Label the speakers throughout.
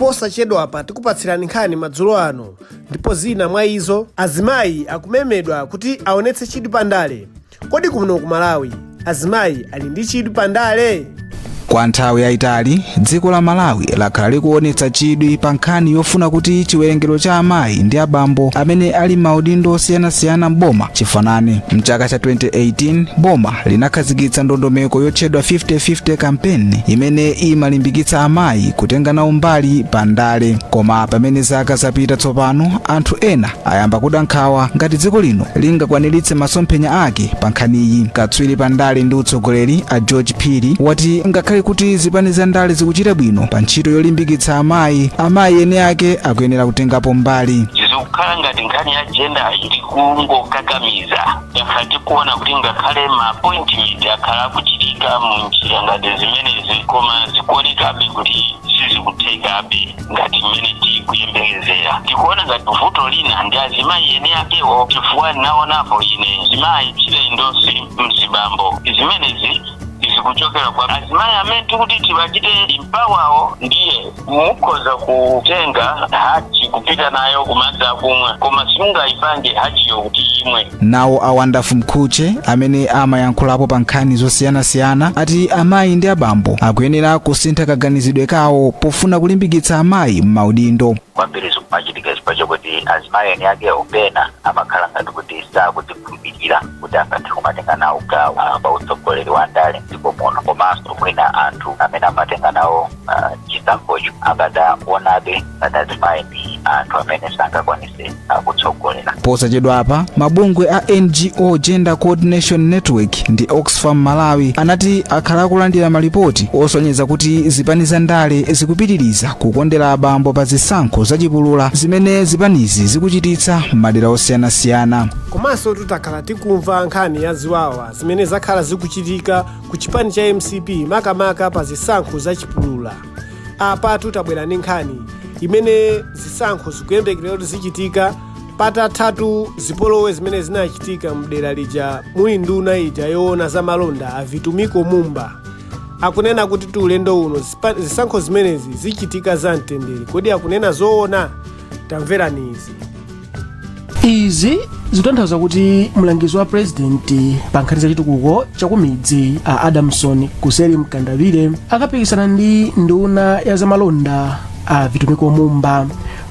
Speaker 1: Posachedwapa tikupatsirani nkhani madzulo ano, ndipo zina mwa izo: azimayi akumemedwa kuti aonetse chidwi pandale. Kodi kuno ku Malawi azimayi ali ndi chidwi pandale?
Speaker 2: Kwa nthawi yayitali dziko la Malawi lakhala likuonetsa chidwi pa nkhani yofuna kuti chiwerengero cha amayi ndi abambo amene ali maudindo osiyanasiyana m'boma chifanane. Mchaka cha 2018 boma linakhazikitsa ndondomeko yotchedwa 50-50 campaign imene imalimbikitsa amayi kutenga nawo mbali pa ndale. Koma pamene zaka zapita tsopano, anthu ena ayamba kuda nkhawa ngati dziko lino lingakwaniritse masomphenya ake pa nkhaniyi. Katswiri pa ndale ndi utsogoleri a George Phiri wati ngakhale kuti zipani za ndale zikuchita bwino pa ntchito yolimbikitsa amayi, amayi ene ake akuyenera kutengapo mbali.
Speaker 3: Zikukhala ngati nkhani ya gender ili kungokakamiza. Takhala tikuona kuti ngakhale ma appointment akhala akuchitika mu njira ngati zimenezi, koma zikuonekabe kuti sizikuthekabe ngati mmene tikuyembekezera. Tikuona ngati vuto lina ndi azimayi ene akewo, chifukwa naonapo ine zimayi kuchita endorse mzibambo. Zimenezi zikuchokera kwa azimayi amene tikuti tiwachite empower wo. Ndiye mukhoza kutenga hachi kupita nayo kumadzi akumwa, koma simungayipange hachiyo kuti imwe.
Speaker 2: Nawo a Wonderful Mkhutche amene amayankhulapo pa nkhani zosiyanasiyana ati amayi ndi abambo akuyenera kusintha kaganizidwe kawo pofuna kulimbikitsa amayi m'maudindo.
Speaker 4: Kwambiri zikumachitika chifukwa chokuti azimayi eni akewo pena amakhala ngati kuti sakudzikhulupirira kuti angathe kumatenga nawo gawo pa utsogoleri wa ndale mdziko muno, komanso mwina anthu amene amatenga nawo chisankhocho akadaonabe ngati azimayi ndi anthu amene sangakwanise kutsogolera.
Speaker 2: Posachedwapa mabungwe a NGO Gender Coordination Network ndi Oxfam Malawi anati akhala akulandira malipoti osonyeza kuti zipani za ndale zikupitiriza kukondera abambo pa zisankho zachipulula zimene zipanizi zikuchititsa m'madera osiyanasiyana.
Speaker 1: Komanso tutakhala tikumva nkhani ya ziwawa zimene zakhala zikuchitika ku chipani cha MCP, makamaka pa zisankho zachipulula. Apa tutabwera ndi nkhani imene zisankho zikuyembekezera kuti zichitika patathatu zipolowe zimene zinachitika mdera lija muli nduna ija yoona za malonda a Vitumbiko Mumba. Akunena kuti ulendo uno zisankho zimenezi zichitika za mtendere. Kodi akunena zoona? Tamverani izi.
Speaker 5: Izi zikutanthauza kuti mlangizi wa purezidenti pa nkhani zachitukuko chakumidzi a Adamson Kuseri Mkandawire akapikisana ndi nduna ya zamalonda a Vitumbiko Mumba,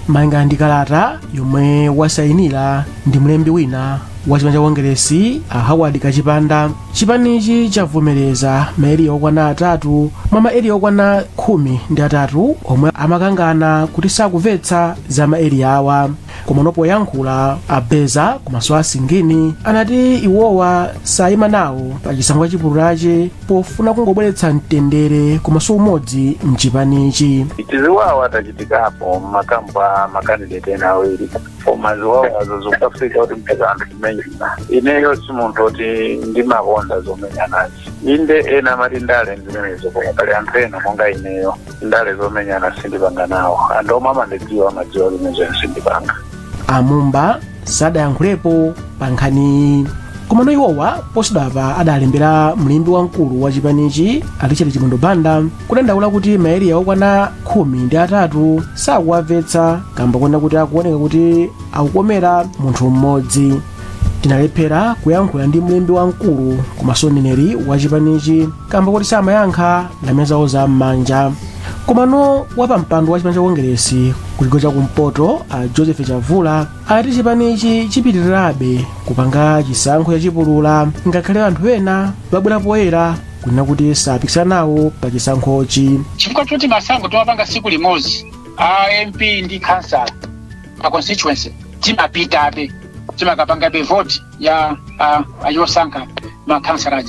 Speaker 5: malinga ndi kalata yomwe wasayinira ndi mlembi wina wa chipani cha Kongeresi a Howard Kachipanda. Chipanichi chavomereza maeriya okwana 3 mwa maeriya okwana 13 omwe amakangana kuti sakumvetsa za maeriya awa. Komano poyankhula a Beza komanso a Singini anati iwowa sayima nawo pa chisankho chachipululachi pofuna kungobweretsa mtendere komanso umodzi mchipanichi.
Speaker 6: Tiziwawa tachitikapo mmakampu a makandidate ena awiri, koma ziwawazo zikukafika kuti mpaka anthu kumenyana. Ineyo si munthu oti ndimakonda zomenyanazi. Inde, ena amati ndale zimenezo, koma pali anthu ena monga ineyo, ndale zomenyana sindipanga nawo. Anthu omwe amandidziwa amadziwa zimenezo sindipanga.
Speaker 5: Amumba sadayankhulepo pa nkhaniyi, komano iwowa posachedwapa adalembera mlembi wamkulu wa chipanichi a Richard Chimwendo Banda kudandaula kuti maeriya okwana 13 sakuwamvetsa kamba kuona kuti akuoneka kuti akukomera munthu mmodzi. Tinalephera kuyankhula ndi mlembi wamkulu komanso mneneri wa chipanichi kamba kuti samayankha lamya zawo za m'manja. Komano wapampando wa chipani cha Kongeresi ku chigawo chakumpoto a Joseph Chavula ati chipanichi chipitirirabe kupanga chisankho chachipulula ngakhale anthu ena babwera poyera kunena kuti sapikisana nawo pa chisankhochi.
Speaker 7: Chifukwa choti masankho timapanga tsiku limodzi a MP ndi councillor pa constituency, timapitabe, timakapangabe vote ya yosankha makhansala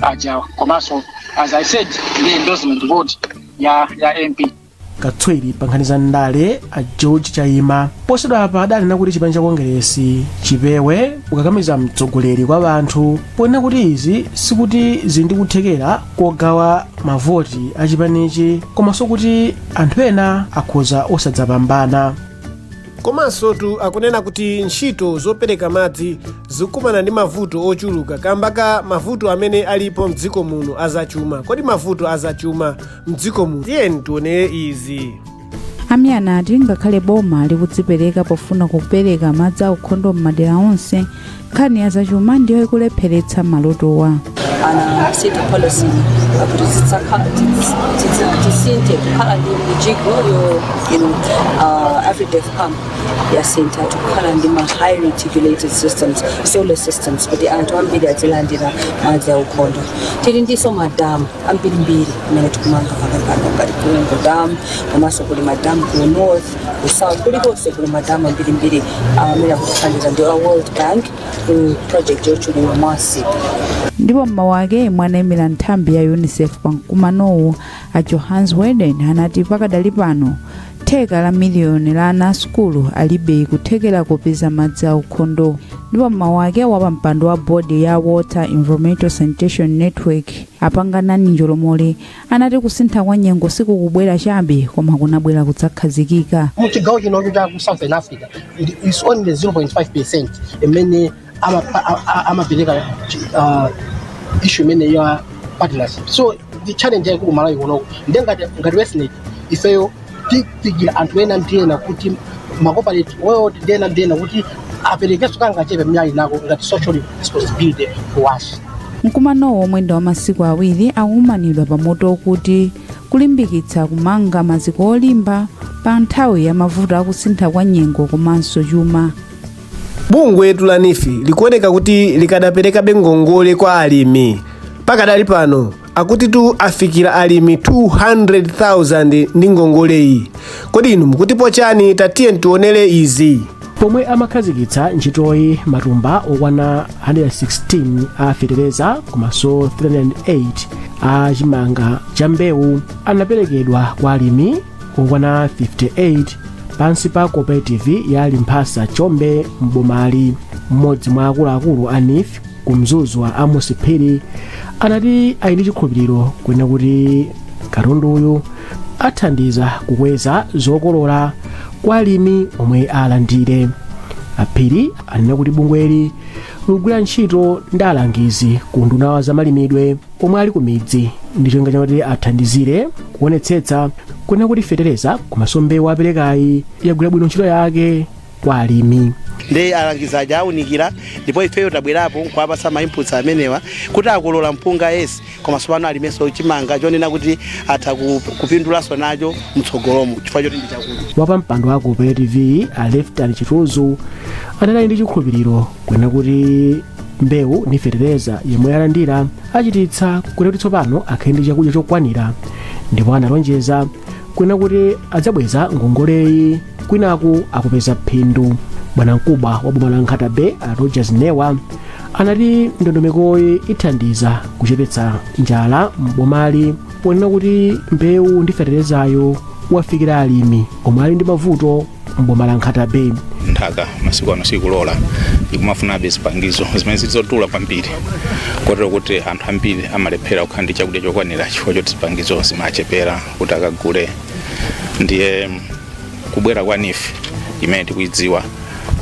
Speaker 7: ajawa, komanso, as I said, ndi endorsement vote ya MP.
Speaker 5: Katswiri pa nkhani za ndale a George Chaima posachedwapa adanena kuti chipani cha Kongeresi chipewe kukakamiza mtsogoleri kwa anthu, ponena kuti izi sikuti zili ndi kuthekera kogawa mavoti a chipanichi komanso kuti anthu ena akhoza osadzapambana.
Speaker 1: Komanso tu akunena kuti ntchito zopereka madzi zikukumana ndi mavuto ochuluka kamba ka mavuto amene alipo mdziko muno azachuma. Kodi mavuto azachuma mdziko muno? Tiyeni tionere izi.
Speaker 8: A Mia anati ngakhale boma likudzipereka pofuna kupereka madzi aukhondo m'madera onse, nkhani ya zachuma ndiyo ikulepheretsa malotowa.
Speaker 9: Anasintha policy kuti tisinthe kukhala ndi mijigo yo Afridev pump yasintha tikukhala ndi ma high reticulated systems, solar systems, kuti anthu ambiri azilandira madzi aukhondo. Tili ndiso madamu ambirimbiri amene tikumanga pakali pano, ngati Kulungu Dam, komanso kuli madamu ku north, ku south, kulikonse kuli madamu ambirimbiri amene akutithandiza ndi a World Bank ku project yotchulidwa MARSIP.
Speaker 8: Ndipo mmawu ake, yemwe anayimira nthambi ya UNICEF pa mkumanowu, a Johannes Weden, anati pakadali pano theka la miliyoni la ana asukulu alibe kuthekera kopeza madzi aukhondo. Ndipo mmawu ake, wapampando wa bodi ya Water Environmental Sanitation Network, Apanganani Njolomole, anati kusintha kwa nyengo sikukubwera chabe koma kunabwera kudzakhazikika.
Speaker 10: Muchigawo chinocho cha ku Southern Africa is only 0.5% imene amapereka issue imene ya partnership. So the challenge yaikulu Malawi kunoko ndiye ngati WESNET ifeyo tifikira anthu ena ndi ena kuti ma corporate world ndi ena ndi ena kuti aperekenso kangachepe mmene nako ngati social responsibility to us.
Speaker 8: Mkumanowo, omwe ndi wa masiku 2, akukumanidwa pamutu okuti kulimbikitsa kumanga maziko olimba pa nthawi ya mavuto akusintha kwa nyengo komanso chuma.
Speaker 1: Bungwe la NEEF likuoneka kuti likadaperekabe ngongole kwa alimi. Pakadali pano akuti tu afikira alimi 200,000 ndi ngongoleyi. Kodi inu mukutipo chani? Tatiye tionere izi.
Speaker 5: Pomwe amakhazikitsa ntchitoyi, matumba okwana 116 a fetereza komanso 308 a chimanga cha mbewu anaperekedwa kwa alimi okwana 58 pansi pa cooperative ya Limphasa Chombe mbomali. Mmodzi mwa akuluakulu a NEEF ku Mzuzu, a Amos Phiri, anati ali ndi chikhulupiriro kunena kuti katunduyu athandiza kukweza zokolola kwa alimi omwe alandire. Aphiri anena kuti bungweli likugwira ntchito ndi alangizi ku nduna wa zamalimidwe omwe ali ku midzi ndi cholinga chakuti athandizire kuonetsetsa kunena kuti fetereza komanso mbewu aperekayi yagwira bwino ntchito yake kwa alimi.
Speaker 11: Ndi alangizi aja awunikira, ndipo ifeyo tabwerapo nkuwapatsa ma inputs amenewa kuti akolola mpunga, yes, komanso pano alimenso chimanga chonena kuti atha kupindulanso nacho mtsogolomo chifukwa choti ndi chakudya.
Speaker 5: Wapampando wa cooperative, a Leftan Chituzu, anali ndi chikhulupiriro kunena kuti mbewu ndi fetereza yemwe alandira achititsa kunena kuti tsopano akhale ndi chakudya chokwanira, ndipo analonjeza kunena kuti adzabweza ngongoleyi kwinaku akupeza phindu. Bwanamkubwa wa boma la Nkhata Bay, a Rogers Newa, anati ndondomekoyi ithandiza kuchepetsa njala m'bomali, ponena kuti mbewu ndi feterezayo wafikira alimi omwe ali ndi mavuto m'boma la Nkhata Bay.
Speaker 12: Nthaka masiku ano sikulola, ikumafunabe zipangizo zimene zili zodula kwambiri, kotero kuti anthu ambiri amalephera kukhala ndi chakudya chokwanira chifukwa choti zipangizo zimachepera kuti akagule. Ndiye kubwera kwa NEEF, imene tikuidziwa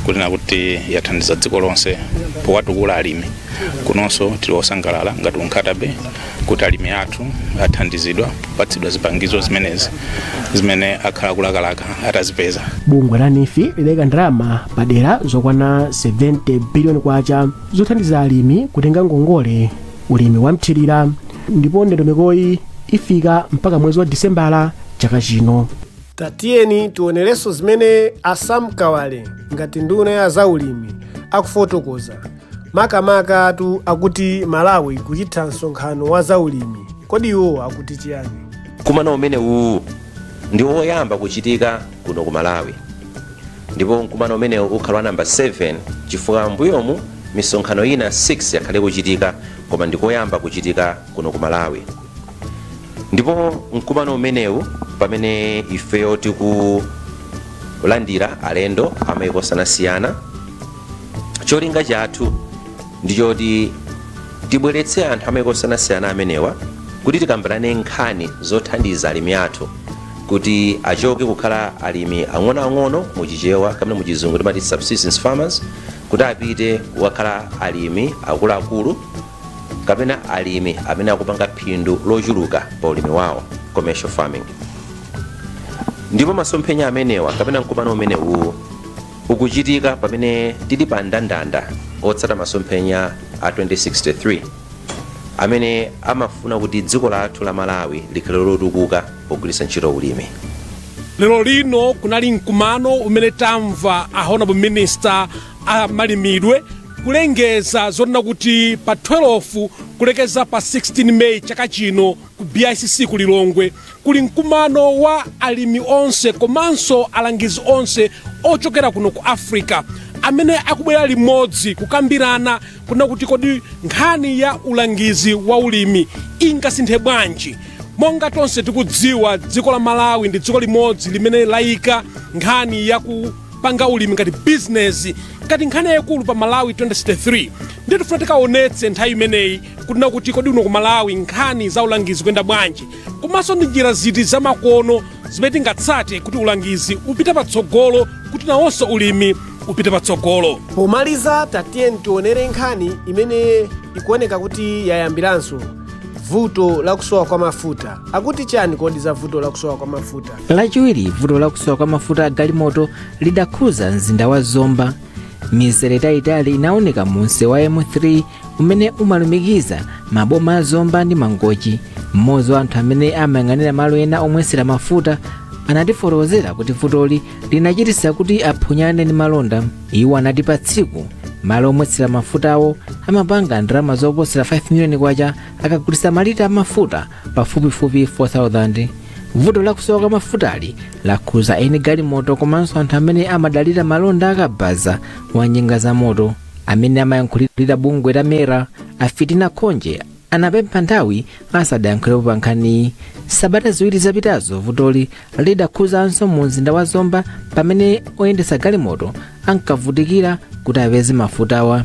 Speaker 12: kunena kuti yathandiza dziko lonse powatukula alimi, kunonso tili osangalala ngati Nkhata Bay kuti alimi athu athandizidwa kupatsidwa zipangizo zimenezi zimene akhala kulakalaka atazipeza.
Speaker 5: Bungwe la NEEF lidayika ndalama padera zokwana 70 biliyoni kwacha zothandiza alimi kutenga ngongole ulimi wamthirira, ndipo ndondomekoyi ifika mpaka mwezi wa Disembala chaka chino.
Speaker 1: Tatiyeni tionerenso zimene a Sam Kawale ngati nduna ya zaulimi akufotokoza, makamaka atu akuti Malawi kuchitha msonkhano wa zaulimi. Kodi iwo akuti chiyani?
Speaker 13: Mkumano umene uwu ndi woyamba kuchitika kuno ku Malawi, ndipo mkumano umenewu ukhala wa namba 7, chifukwa mbuyomu misonkhano ina 6 yakhale kuchitika, koma ndikoyamba kuchitika kuno ku Malawi. Ndipo mkumano umenewu, pamene ifeyo tikulandira alendo amayiko osiyanasiyana, cholinga chathu ndichoti tibweretse anthu amayiko osiyanasiyana amenewa kuti tikambirane nkhani zothandiza alimi athu kuti achoke kukhala alimi ang'onoang'ono, muchichewa kapena muchizungu timati subsistence farmers, kuti apite kukakhala alimi akuluakulu kapena alimi amene akupanga phindu lochuluka pa ulimi wawo, commercial farming. Ndipo masomphenya amenewa kapena mkumano umenewu ukuchitika pamene tili pa ndandanda otsata masomphenya a 2063 amene amafuna kuti dziko lathu la Malawi likhale lotukuka pogwiritsa ntchito ulimi.
Speaker 14: Lero lino kunali mkumano umene tamva a Honorable Minister amalimidwe kulengeza zonena kuti pa 12 kulekeza pa 16 Meyi chaka chino ku BICC ku Lilongwe kuli mkumano wa alimi onse komanso alangizi onse ochokera kuno ku Africa amene akubwera limodzi kukambirana kunena kuti kodi nkhani ya ulangizi wa ulimi ingasinthe bwanji. Monga tonse tikudziwa, dziko la Malawi ndi dziko limodzi limene layika nkhani yakupanga ulimi ngati bizinesi, ngati nkhani yayikulu pa Malawi 2063. Ndiye tifuna tikaonetse nthawi imeneyi kunena kuti kodi uno ku Malawi nkhani za ulangizi kuyenda bwanji, komanso ndi njira ziti zamakono zimene tingatsate kuti ulangizi upite patsogolo, kuti nawonso ulimi upite patsogolo.
Speaker 1: Pomaliza, tatiye tionere nkhani imene ikuoneka kuti yayambiranso vuto lakusowa kwa mafuta. Akuti chani kodi za vuto lakusowa kwa mafuta?
Speaker 15: Lachiwiri, vuto lakusowa kwa mafuta a galimoto lidakhuza mzinda wa Zomba. Mizere italiitali inaoneka mu msewu wa M3 umene umalumikiza maboma a Zomba ndi Mangochi. Mmodzi wa anthu amene amayang'anira malo ena omwesera mafuta anatifotokozera kuti vutoli linachititsa kuti aphonyane ndi malonda. Iwo anati pa tsiku malo omwetsera mafutawo amapanga ndalama zoposera 5 miliyoni kwacha akagulitsa malita amafuta pafupifupi 4000. Vuto lakusowa kwa mafutali lakhuza eni galimoto komanso anthu amene amadalira malonda akabaza wa njinga za moto. Amene amayankhulira bungwe la MERA, Afitina Khonje, anapempha nthawi asadayankhulepo pa nkhaniyi. Sabata 2 zapitazo, vutoli lidakhuzanso mu mzinda wa Zomba pamene oyendetsa galimoto ankavutikira kuti apeze mafutawa.